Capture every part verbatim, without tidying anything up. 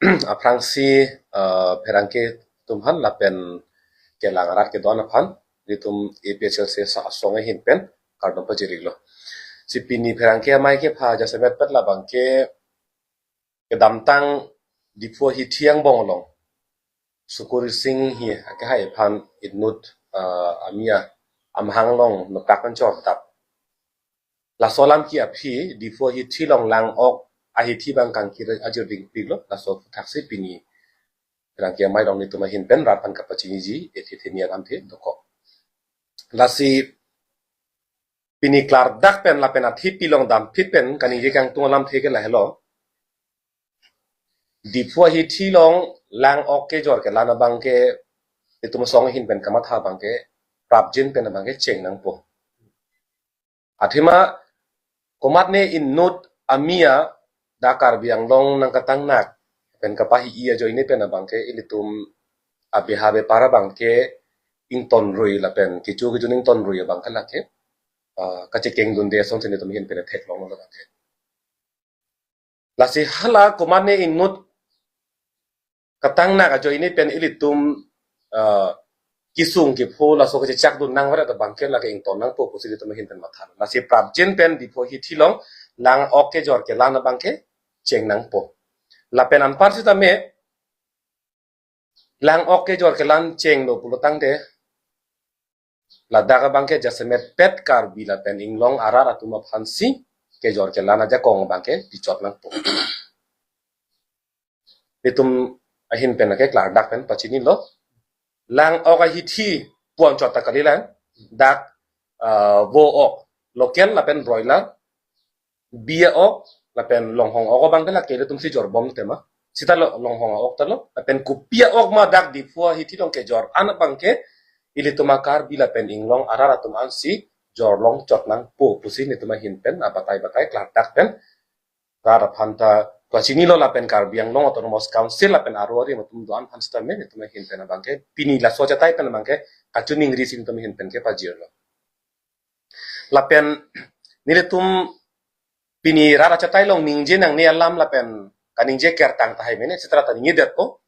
Aphrangsi, eh, pherangke atum aphan lapen kelang arat kedo-an aphan, nelitum A P H L C asong ahin pen kardom pajirlo. Si pini pherangke amei kepha jasemet pet labang ke kedamtang Diphu ahithi angbong along Sukur Sing hi akehai aphan inut, eh, amia amahang along noktak pen chordap. Laso alam ke aphi Diphu ahithi along lang-ok ahithi abang kangkir ajir dingpiklo, laso aphuthak si pini pherangke amei along nelitum ahin pen rat aphan kapachiniji ethe theni alamthe dokok. Lasi pini klardak pen lapen athepi along damphit pen kaningje kangtung alamthe ke lahelo. Diphu ahithi along lang-ok kejor kelan abang ke nelitum asong ahin pen kamatha abang ke prapjin pen abang ke cheng nangpo. Athema komatne inut amia dak Karbi Anglong nangkatangnak pen kapahi-i ajoine pen abang ke ilitum abeha bepar abang ke ingtonrui lapen kecho kejun ingtonrui abang ke lake, ah, kachekengdunde asonsi nelitum ahin pen theklonglo abang ke. Lasi hala komatne inut katangnak ajoine pen ilitum, eh, kesung kepho laso kachechakdun nangvaret abang ke lake ington nangpo pusi nelitum ahin pen matha. Lasi prapjin pen Diphu ahithi along lang-ok kejor kelan abang ke cheng nangpo. Lapen anpar sitame lang-ok kejor kelan chenglo pulo tangte, ladak abang ke jasemet pet Karbi lapen Inglong arat atum aphansi kejor kelan ajakong abang ke pichot nangpo. Nelitum ahin pen ke klardak pen pachinilo. Lang-ok ahithi pu anchot ta kalilang, dak, ah, vo-ok, local lapen broiler, bi a-ok lapen longhong ok abang ke lake ilitum si jorbom tema. Sita lo longhong a-ok ta lo, lapen kopi a-ok ma dak Diphu ahithi along kejor an abang ke ilitum a-Karbi lapen Inglong arat atum ansi jorlong chot nangpo pusi nelitum ahin pen abatai batai klardak pen rat aphan ta pachinilo lapen Karbi Anglong Autonomous Council lapen aro arim atum do-an aphan sitame nelitum ahin pen abang ke pini laso achatai pen abang ke kachiningri si nelitum ahin pen kepajirlo. Lapen nelitum pini rat achatai along ningje nangne alam lapen kaningje kertang tahai mene sitra ta ningjedetpo.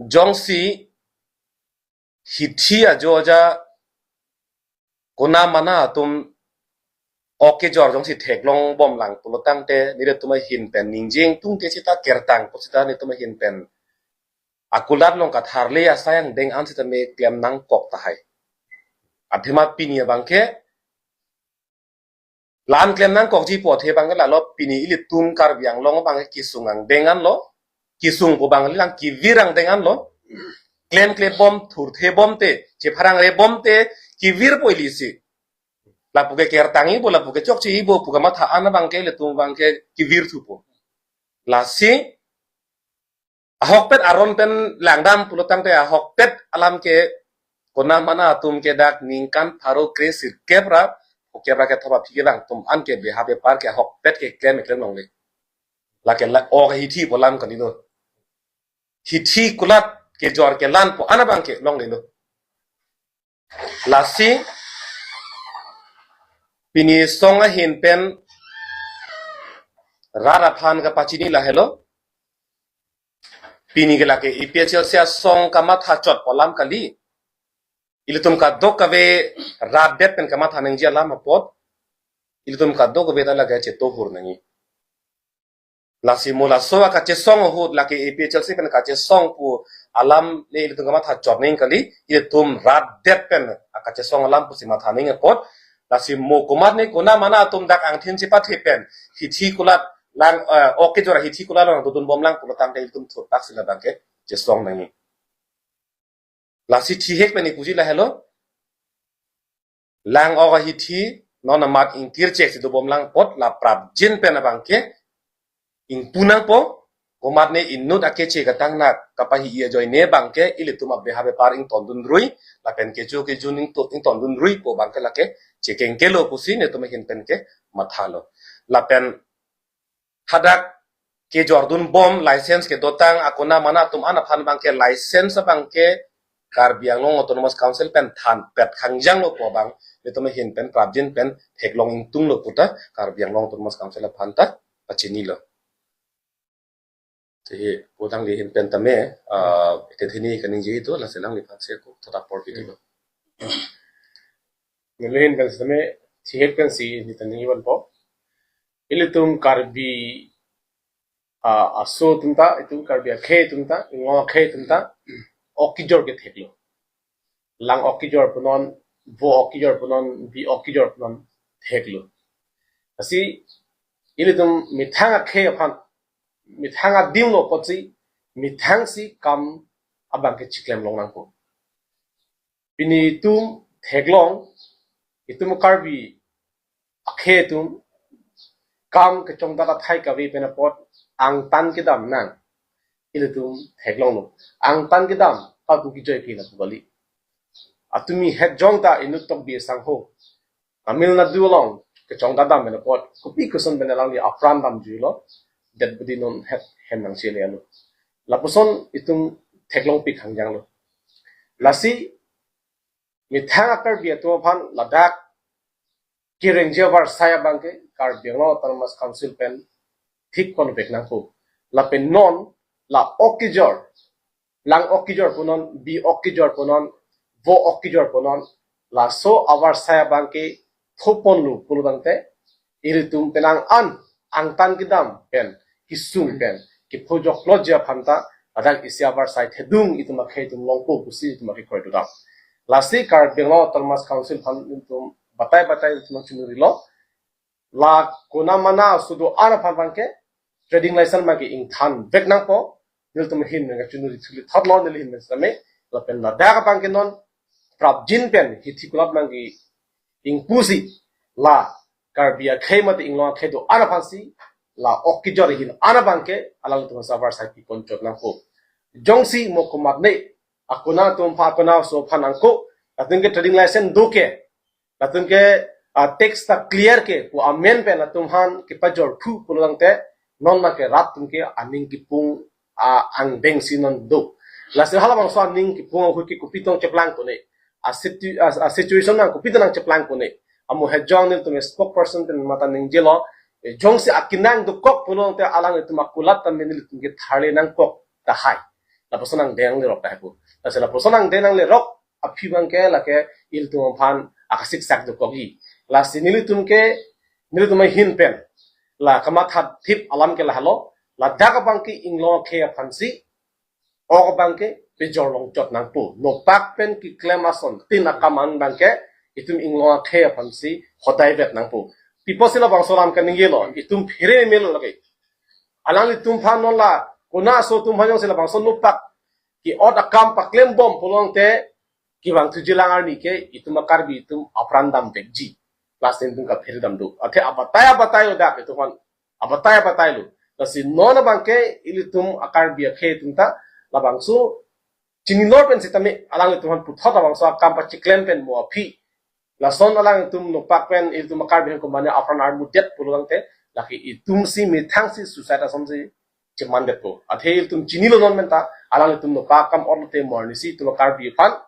Jongsi hithi ajo aja kona mana atum ok kejor jongsi theklong bomlang pulo tangte nelitum ahin pen ningje ingtungte sita kertangpo sita nelitum ahin pen akulat along katharle asai angdeng an sitame klem nangkok tahai. Athema pini abang ke la-an klem nangkokji pu athe abang ke lalo, pini ilitum Karbi Anglong abang ke kesung angdeng anlo, kesung pu abang kalilang kevir angdeng anlo, klemkle bom, thurthe bomte, chepharangre bomte kevirpo ilisi. Lapu ke kertangjipo, lapu ke chokchejipo pu kamatha an abang ke ilitum abang ke kevirthupo. Lasi ahokpet aron pen langdam pulo tangte ahokpet alam ke kona mana atum ke dak ningkan pharo kre sirkep ra phokep ra kethom aphi kevang atum an ke beha bepar ke ahokpet keklem keklem longle. Lake la-ok ahithi pu alam kali do. Hithi kulat kejor kelan pu an abang ke longlelo. Lasi pini asong ahin pen rat aphan kapachini lahelo. Pini ke lake A P H L C asong kamatha chot pu alam kali. Ilitum kadokave rat det pen kamatha nangji alam apot ilitum kadokave ta lake chetohur nangji. Lasi mo laso akachesong ahut lake A P H L C pen kachesong pu alam le ilitum kamatha chot nangji kali, ilitum rat det pen akachesong alam pusi matha nangji apot. Lasi mo komatne kona mana atum dak angthin chepathe pen hithi kulat lang, eh, ok kejor ahithi kulat lang dodun bomlang pulo tangte ilitum thurpak si labang ke chesong nangji. Lasi thihek pen ipuji lahelo. Lang-ok ahithi non amat ingkir chek si dobomlang apot la prapjin pen abang ke ingpu nangpo. Komatne inut akeche katangnak kapahi-i ajoine abang ke ilitum abeha bepar ingtondunrui lapen kecho kejun ingto-, ingtondunruipo abang ke lake chekengkelo pusi nelitum ahin pen ke mathalo. Lapen hadak kejordun bom license kedotang akona mana atum an aphan abang ke license abang ke Karbi Anglong Autonomous Council pen thanpet khangjanglo pu abang nelitum ahin pen prapjin pen theklong ingtunglo puta Karbi Anglong Autonomous Council aphan ta pachinilo. Te pudang lihin pen tame, ah, ite thini kaningje itu, lasi alangliphan si ako thot apor pidunlo. Nelihin pen tame, thihet pensi nita ningje ponpo. Ilitum Karbi, ah, aso atum ta, itum Karbi akhei atum ta, Inglong akhei atum ta, ok kejor ke theklo. Lang ok kejor punon, vo ok kejor punon, bi ok kejor punon theklo. Lasi ilitum methang akhei aphan, methang adim lo apotsi, methang si kam abang ke chiklem long nangpo. Pini itum theklong, itum Karbi akhei atum kam kechongdat athai kave pen apot angtan kedam nang. Ilitum theklonglo. Angtan kedam, atum kejoi ke lapu kali. Atumi het jong ta inut tok bi sangho. Tamil Nadu along kechongdat dam pen apot, kopi koson pen alangli apran damjuilo, det budi non het hem nangchele alo. Lapuson itum theklongpik hangjanglo. Lasi methang a-Karbi atum aphan ladak kerengji avarsai abang ke Karbi Anglong Autonomous Council pen thik ponvek nangpo. Lapen non la ok kejor, lang ok kejor punon, bi ok kejor punon, vo ok kejor punon, laso avarsai abang ke thoponlo pulo tangte, ilitum penang an angtan kedam pen, kesung pen, kephojoklo ji aphan ta, ladak isi avarsai thedung itum akhei atum longpo pusi itum akhei kroi dodam. Lasi Karbi Anglong Autonomous Council aphan itum batai batai itum chunurilo. La konamana sudo an aphan abang ke trading license abang ke ingthanvek nangpo. Nelitum ahin abang ke chunuri thuli thotlo, neli ahin abang sitame. Lapen ladak abang ke non prapjin pen hithi kulap abang ke ingpusi, la Karbi akhei mate Inglong akhei do an aphansi, la ok kejor ahin an abang ke alanglitum avarsai piponchot nangpo. Jongsi mo komatne akona atum aphan, akona aso aphan angko, latum ke trading license do ke, latum ke, ah, tax ta clear ke pu amen pen latum aphan kepajorthu pulo tangte, non abang ke rat atum ke aning kepung, ah, angdeng si non do. Lasi halabangso aning kepung ahut ke kopi tong cheplang kone, a situ-, a, a situation nang kopi tong nangcheplang kone. Amo hejong nelitum spokesperson pen mata ningjelo, eh, jongsi akinang dokok pulo tangte alanglitum akulat tame nelitum ke tharle nangkok tahai. Lapuson angdeng lerok tahai pu. Lasi lapuson angdeng lerok aphi abang ke lake ilitum aphan akasiksak dokokji. Lasi nelitum ke, nelitum ahin pen la kamathathip alam ke lahelo, ladak abang ke Inglong akhei aphansi ok abang ke pejor longchot nangpo. Nopak pen keklem asontin akam an abang ke itum Inglong akhei aphansi hodaivet nangpo. Pi apotsi labangso alam kaningjelo, itum phere melo lake. Alanglitum aphan non la kona aso atum aphan jongsi labangso nopak ke-ot akam paklembom pulo tangte, kevang thujilang arni ke itum a-Karbi atum apran damvekji. Lasi itum kaphere dam do. Athe abatai abatai lo dak itum aphan. Abatai abatai lo. Lasi non abang ke ilitum a-Karbi akhei atum ta labangso chinilor pen sitame alanglitum aphan puthot labangso akam pachiklem pen mo aphi. Lason alanglitum nopak pen ilitum a-Karbi aphan komane apran armudet pulo tangte, lake itumsi methangsi suicide asonsi chemandetpo. Athe ilitum chinilo non pen ta, alanglitum nopak akam otlote mo arnisi itum a-Karbi aphan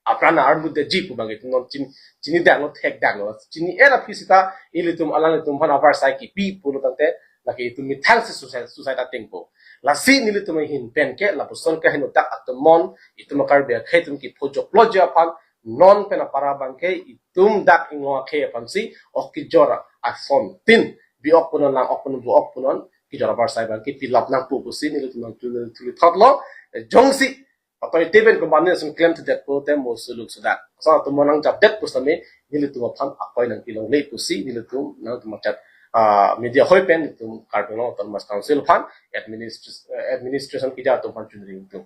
apran armudetji pu abang itum non chin-, chinidaklo, thekdaklo. Chini-et aphi sita ilitum alanglitum aphan avarsai kipi pulo tangte, lake itum methangsi suicide, suicide atengpo. Lasi nelitum ahin pen ke lapuson kaheno dak atum mon, itum a-Karbi akhei atum kephojoklo ji aphan, non pen apara abang ke itum dak Inglong akhei aphansi ok kejor asontin, bi ok punon, lang ok punon, vo ok punon, kejor avarsai abang ke pilap nangpo pusi nelitum nangthu-, thuli thotlo. Eh, jongsi patoi te pen komane ason klemthudetpo te mo suluk sudak. Sa atum mo nangjapdet pusitame nelitum aphan akoi nangpilongle pusi nelitum nangtum machat, ah, media hoi pen nelitum Karbi Anglong Autonomous Council aphan administra-, eh, administration keja atum aphan chunring tum.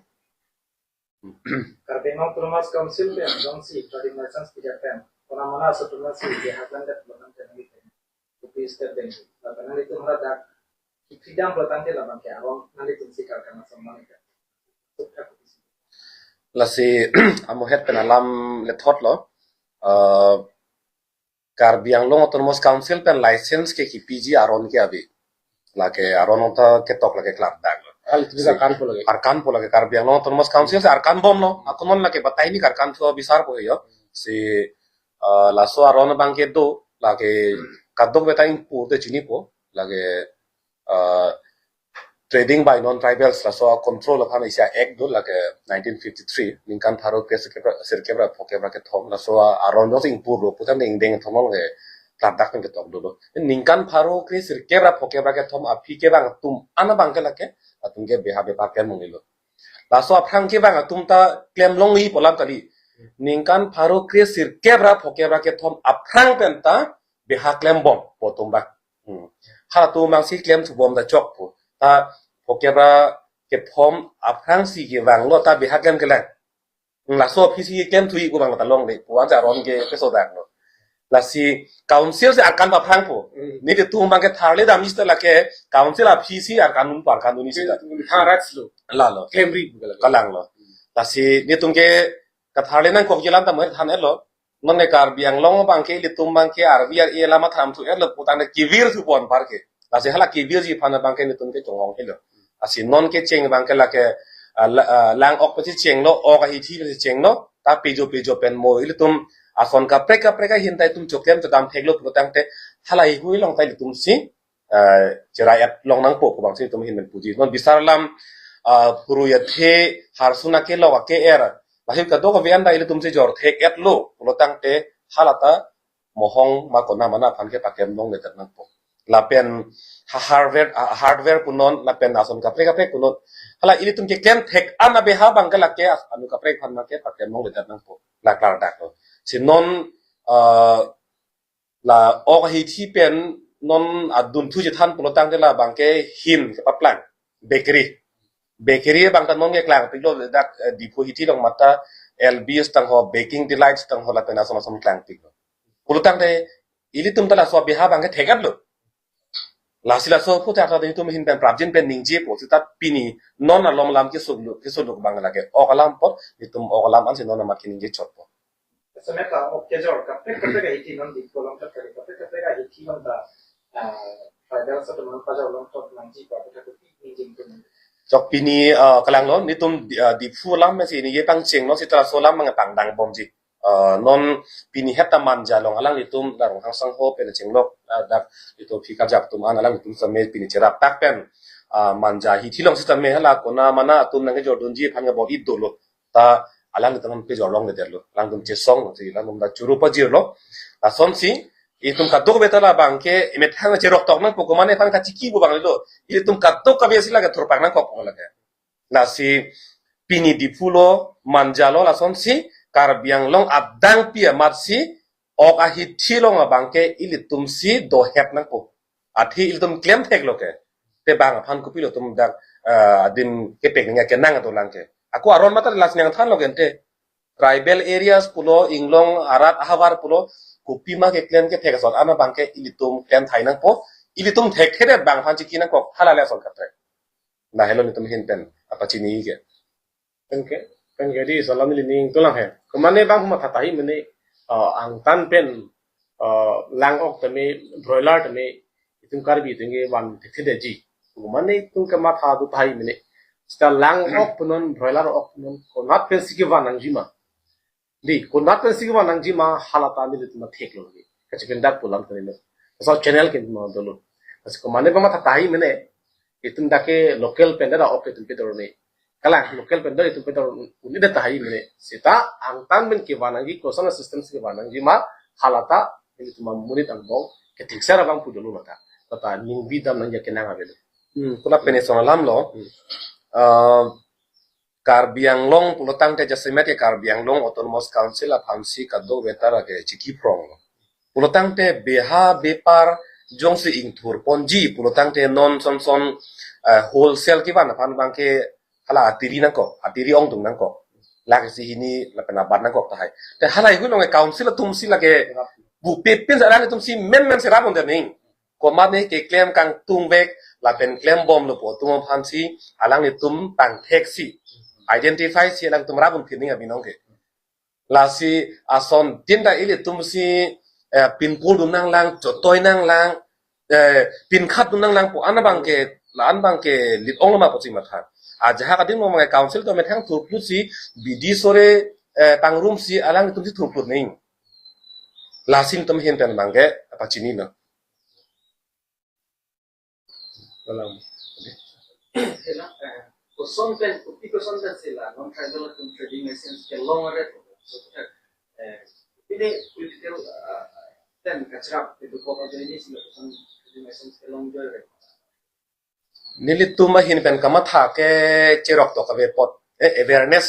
Karbi Anglong Autonomous Council pen jongsi trading license keja pen konamana aso atum si ke hakan det lo nang pen nangli pen kopi step pen. Lapen nanglitum hara dak freedom lo tangte labang ke aron nanglitum si karkam ason mane ke. Lasi amohet pen alam lethotlo. Eh, Karbi Anglong Autonomous Council pen license ke kipiji aron ke ave. Lake aron ongta ketok lake klardak lo. Hal itu juga kan po lagi. Arkan po lake Karbi Anglong Autonomous Council si arkan bomlo. Ako non lake batai ni karkan thu bisar po yo. Si, eh, laso aron abang ke do lake kadokave ta ingpu te chinipo. Lake, eh, trading by non-tribals laso a-control aphan isi a-act do, lake nineteen fifty-three, ningkan pharo kre sirkep ra, sirkep ra phokep ra kethom, laso a-, aron jongsi ingpurlo putangte ingdeng thomlong ke klardak pen ketok dolo. Ningkan pharo kre sirkep ra phokep ra kethom aphi kevang atum an abang ke lake, latum ke beha bepar klem longlelo. Laso aphrang kevang atum ta klem longji pu alam kali. Ningkan pharo kre sirkep ra phokep ra kethom aphrang pen ta beha klembom pu atum abang. Hmm. Halatum abangsi klem thubom ta chokpo. Ta phokep ra kethom aphrangsi kevanglo ta beha klem kelang. Hmm, laso aphisi klem thu-ik pu abang ta longlepo, ansi aron ke pesodaklo. Lasi council si arkan paphrangpo. Hmm. Nelitum abang ke tharle damji seta lake council aphisi arkan un par kan un isi ta. Ha, rights lo. Lalo. Klemri pu kala. Kalanglo. Lasi nelitum ke katharle nangkokji alam ta mo than-etlo. Non ke Karbi Anglong abang ke ilitum abang ke arvi ar-e alam than thu-etlo putangte kevir thubom par ke. Lasi hala kevirji aphan abang ke nelitum ke chonghong helo. Lasi non kecheng abang ke lake, ah, la-, ah, lang ok pensi chenglo, ok ahithi pensi chenglo, ta pejo pejo pen mo ilitum ason kaprek kaprek ahin ta itum choklem chodam theklo putangte halahei hui along ta ilitum si, ah, cherai-et long nangpo pu abangsi itum ahin pen puji. Non bisar alam, ah, phurui athe, harsun akelok ake-er, lahei kadokave an ta ilitum si jor thek-etlo putangte hala ta mohong ma kona mana aphan ke paklem longledet nangpo. Lapen ha-, hardware, ha-, hardware punon, lapen ason kaprek kaprek punon. Hala ilitum keklem thek an abeha abang ke lake as-, anu kaprek aphan abang ke paklem longledet nangpo. La klardaklo. Si non, ah, la ok ahithi pen non adun thu chethan pulotangte la abang ke hin kepaplang. Bakery. Bakery abang ta non ke klangpiklo, dak, eh, Diphu ahithi along mata L B's tangho, Baking Delights tangho lapen ason ason klangpiklo. Pulotangte ilitum ta laso abeha abang ke thek-etlo. Lasi laso aphuthak ta itum ahin pen prapjin pen ningjepo, seta pini non alom alam kesuk lo, kesuk lo abang lake ok alam apot, itum ok alam ansi non amat keningje chotpo. Semet ta ok kejor kaprek kaprek ahithi non Diphu along chot kaprek kaprek ahithi along ta, ah, tribals atum aphan pajor long chot nangji pu aphuthak kopi ningje itum. Chok pini, ah, kalanglo, nelitum Di-, ah, Diphu alam si ningje pangchenglo, seta laso alam abang pangdangbomji. Ah, non pini het ta Manja along alanglitum, la Ronghang sangho pen chenglok, ah, dak itum aphi karjap atum an alanglitum same pini cherap tak pen, ah, Manja ahithi along sitame hala kona mana atum nangkejordunji aphan ke bor-i dolo. Ta alanglitum pejor longledetlo. Alangtum chesonglo, si alangtum ta churu pajirlo. Lasonsi itum kadokave ta la abang ke emethang cherok tok nangpo, komatne aphan kachiki pu abang lo. Itum kadokave si lake thurpak nangkok pu lake. Lasi pini Diphu lo, Manja lo, lasonsi Karbi Anglong adangpi amatsi ok ahithi along abang ke ilitum si dohet nangpo. Athe ilitum klem theklo ke. Te bang aphan kopilo itum dak, eh, adim kepek nangji akenang adolang ke. Ako aron mata lasi nangthanlo ke ante. Tribal areas pulo, inglong arat ahavar pulo, kopima keklem kethek asot an abang ke ilitum klem thai nangpo, ilitum thekthedet bang aphan chiki nangkok, hala le asot kaprek. Lahelo nelitum ahin pen apachini ke. Pen ke, pen ke di salam ili ning tulang he. Komatne bang matha tahai mene, ah, angtan pen, ah, lang ok tame, broiler tame, itum Karbi itum ke van thekthedetji. Komatne itum kematha do tahai mene. Seta lang ok punon, broiler ok punon, konat pensi kevan nangji ma. Di, konat pensi kevan nangji ma, hala ta nelitum theklo di. Kachipendak pu alam tadi lo. So channel ke mo dolo. Lasi komatne bang matha tahai mene, itum dak ke local pen da ok itum pedor ne. Kalang local pen da itum pedor un-edet tahai mene. Seta angtan pen kevan nangji, koson system si kevan nangji ma, hala ta nelitum amonit angbong kethekser abang pu dolo mata. Mata ning bidam nangji akenang avelo. Hmm, konat pen isong alam lo. Hmm. Ah, Karbi Anglong pulotangte jasemet ke Karbi Anglong Autonomous Council aphansi kadokave ta lake chiki phronglo. Pulotangte beha bepar jongsi ingthurponji pulotangte non sonson, eh, wholesale kevan aphan abang ke hala atiri nangkok, atiri ongdung nangkok. Lakh isi hini lapen abat nangkok tahai. Te halahei hui along ke council atumsi lake bupe pin sa alanglitumsi menmen si rapon de ning. Komatne keklem kangtungvek lapen klembomlo pu atum aphansi alanglitum pangtheksi, identify si alangtum rapon pini abinong ke. Lasi asondin ta ilitumsi, eh, pinpurdun nanglang, chotoi nanglang, eh, pinkhatdun nanglang pu an abang ke, la-an abang ke lit-onglo ma pusi matha. Ajahak adim lo abang ke council atum methang thurplutsi bidi sore, eh, pangrumsi alanglitumsi thurplut ning. Lasi nelitum ahin pen abang ke apachinilo. Salam. Koson pen, kopi koson pen si la non tribal atum trading license kelong aret? So, eh, ini political, ah, pen kacharap kedokok ajoine si la koson trading license kelong joi aret? Nelitum ahin pen kamatha ke cherok to kave apot, eh, awareness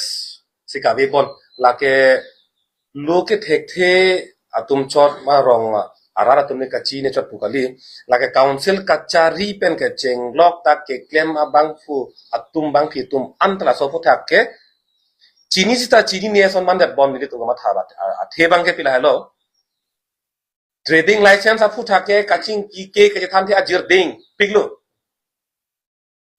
si kave pon, lake lo kethekthe atum chot ma rong arat atum ne kachini chot pu kali, lake council kachari pen kechenglok ta keklem abangphu atum bangphi atum an ta laso aphuthak ke chini sita chinine ason mandet bom nelitum kamatha bat, a, athe abang ke pila helo. Trading license aphuthak ke kachingki ke kachethanthe ajir dingpiklo.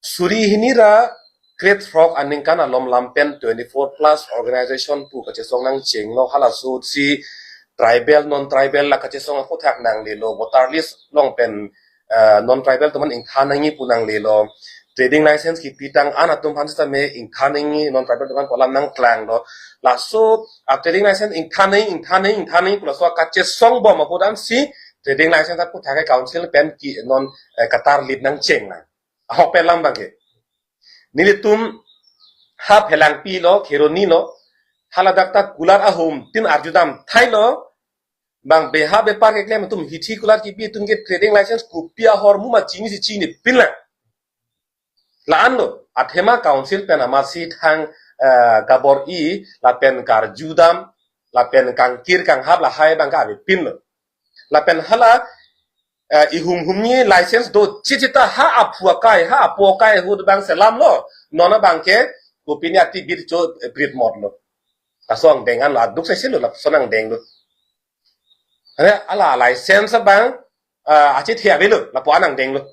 Suri hini ra krethrok aningkan alom lam pen twenty-four plus organization pu kachesong nangchenglo, halaso si tribal, non tribal la kachesong aphuthak nanglelo, voter list along pen, eh, non tribal atum an ingthan nangji pu nanglelo. Trading license kepitang an atum aphan sitame ingthan nangji, non tribal atum an pu alam nangklanglo. Laso a trading license ingthan nangji, ingthan nangji, ingthan nangji pu laso kachesong bom apot an si trading license aphuthak ke council pen ke non, eh, katarlip nangcheng nang. Ahok pen alam abang ke. Nelitum ha Phelangpi lo, Kheroni lo, haladak ta kulat ahum tin arjudam thailo, bang beha bepar keklem atum hithi kulat kebi atum ke trading license kopi ahormu ma chini si chinipin lang. La-an lo, athema council pen amatsi thang, eh, kabor-i, lapen karjudam, lapen kangkir kanghap lahai abang ke avepin lo. Lapen hala, eh, ihum humni license do chichita ha aphu akai, ha apo akai ahut abang selamlo, non abang ke kopine ati bircho, eh, brit motlo. Laso angdeng anlo, aduk sesi lo, lapuson angdeng lo. Are ala license abang, ah, achethe avelo, lapu-an angdeng lo.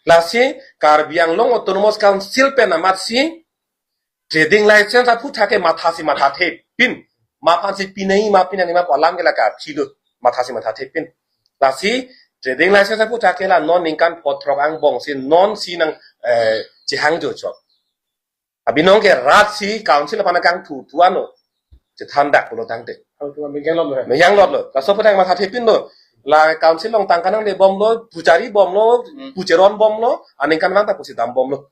Lasi Karbi Anglong Autonomous Council pen amatsi trading license aphuthak ke matha si mathathepin. Ma aphan si pinai, ma pinai ma pu alam ke lake aphi lo, matha si mathathepin. Lasi trading license aphuthak ke la non ningkan pho throk angbong si non si nang, eh, chehangjo chok. Abinong ke rat si council aphan kangthu thu ano. Chethan dak pulo tangte. Hal tu mengkeng lom lo. Mengkeng lom lo. Laso aphuthak mathathepin lo. La council along tangka nangle bomlo, puchari bomlo, Hmm. pucheron bomlo, aningkanvang ta pusi dam bomlo.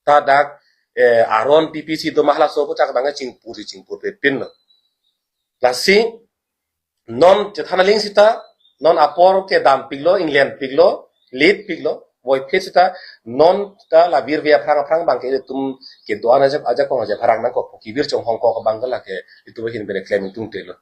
Ta dak, eh, aron T P C do ma halaso aphuthak abang chingpur chingpurpepin lo. Lasi non chethan aling sita, non apor kedam-piklo, inglen-piklo, lit-piklo, voiphit sita, non ta la virve aphrang aphrang abang ke itum kedo-an ajak ajak kong ajak pharang nangkok, kevir chonghong kok abang ke lake itum ahin pen klem ingtungte lo.